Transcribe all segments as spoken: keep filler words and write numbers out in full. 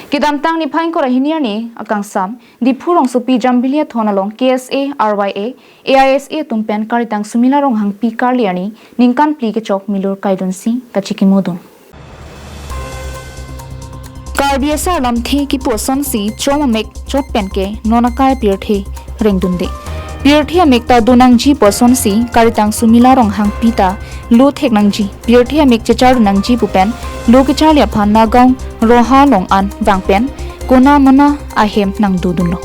Kedamtang niphai ingkoi ra hini arni akangsam, Diphu rongsopi Jambili athon along K S A, R Y A, A I S A atum pen Karitang Sumila Ronghangpi Karli arni ningkan phli kechok milur kaidunsi kachikimodun. Karbi asar lamthe kipu asonsi chom amek chot pen ke non akai pirthe rengdunde. Pirthe amek ta donangji pu asonsi Karitang Sumila Ronghangpi ta lo thek nangji, pirthe amek chechar nangji pu pen lo kecharli aphan Nagaon Roha along an vang pen kona mana ahem nangdodunlo.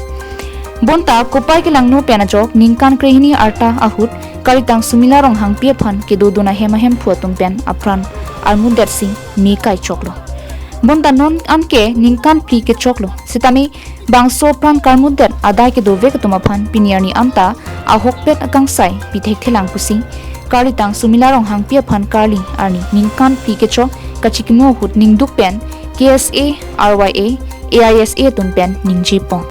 Bonta kopai kelangno pen ajok ningkan krehini arta ahut Karitang Sumila Ronghangpi aphan kedodun ahem ahemphu atum pen apran armudetsi me kaichoklo. Bonta non anke ningkan phli kechoklo. Sitame bangso apran karmudet adai kedovek atum aphan pini arni anta ahokpet akangsai pithekthe lang pusi Karitang Sumila Ronghangpi aphan Karli arni ningkan phli kechok kachikimo ahut ningduk pen K S A, R Y A, A I S A atum pen ningjepon.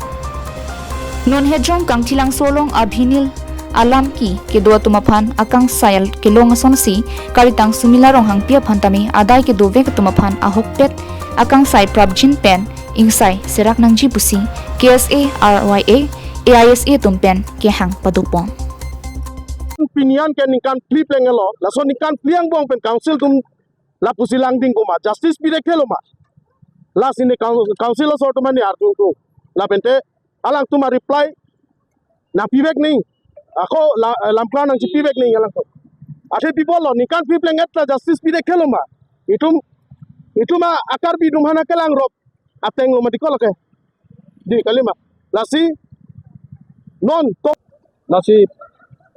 Non Hejong Kangthilangso along Abhinil alam ki kedo atum aphan akangsai al kelong asonsi Karitang Sumila Ronghangpi aphan tame adai kedovek atum aphan ahokpet akangsai prapjin pen ingsai serak nangji pusi K S A, R Y A, A I S A atum pen kehang padopon. Pini an ke ningkan phli plenglo, laso ningkan phli angbong pen council atum lapusi langding koma, justice pithekthe lo ma. Lasi ne coun-, council asor atum ani arjung tu. Lapente alangtum a-reply nangpivek nangji. Ako la, lamklang nangchipivek nangji alangtum. Athe pipolo ningkan phli pleng-et ta justice pithekthe lo ma. Itum, itum a-Karbi atum aphan kelangrok ateng lo ma dikolo ke. Di kali ma. Lasi non to. Lasi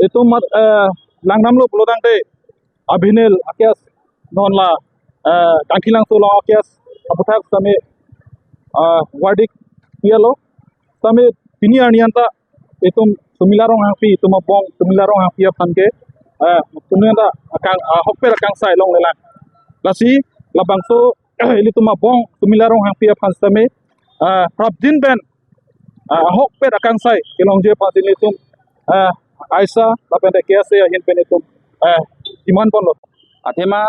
itum mat, eh, langdamlo pulotangte Abhinil a-case non la, eh, Kangthilangso along a-case aputhak sitame, eh, verdict pialo. Sitame pini arni anta itum Sumila Ronghangpi, itum abong Sumila Ronghangpi aphan ke, eh, pini anta akang, ahokpet akangsai longlelang. Lasi labangso ilitum abong Sumila Ronghangpi aphan sitame, eh, prapjin pen, eh, ahokpet akangsai kelongji aphansi ilitum, eh, aisa lapente K S A ahin pen itum, eh, demand ponlo. Athema,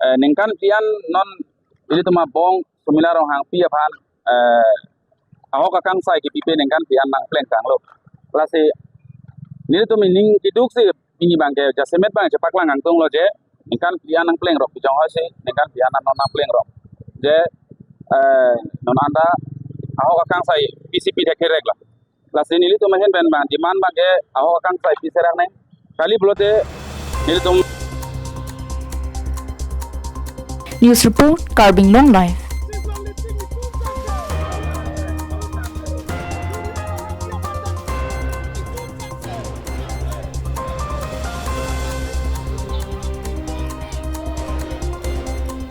eh, ningkan phli an non ilitum abong Sumila Ronghangpi aphan, eh, ahok akangsai kipipe ningkan phli an nangplengtanglo. Lasi nelitum ining keduksi pini abangke jasemet abang chepaklang kangtunglo je ningkan phli an nangplengrok, pijong hoisi ningkan phli an non nangplengrok. Je, eh, non anta ahok akangsai pisi pithekthe rek la. Lasi nelitum ahin pen abang demand abangke ahok akangsai piserak nang. Kali pulote nelitum. News report, Karbi Anglong Live.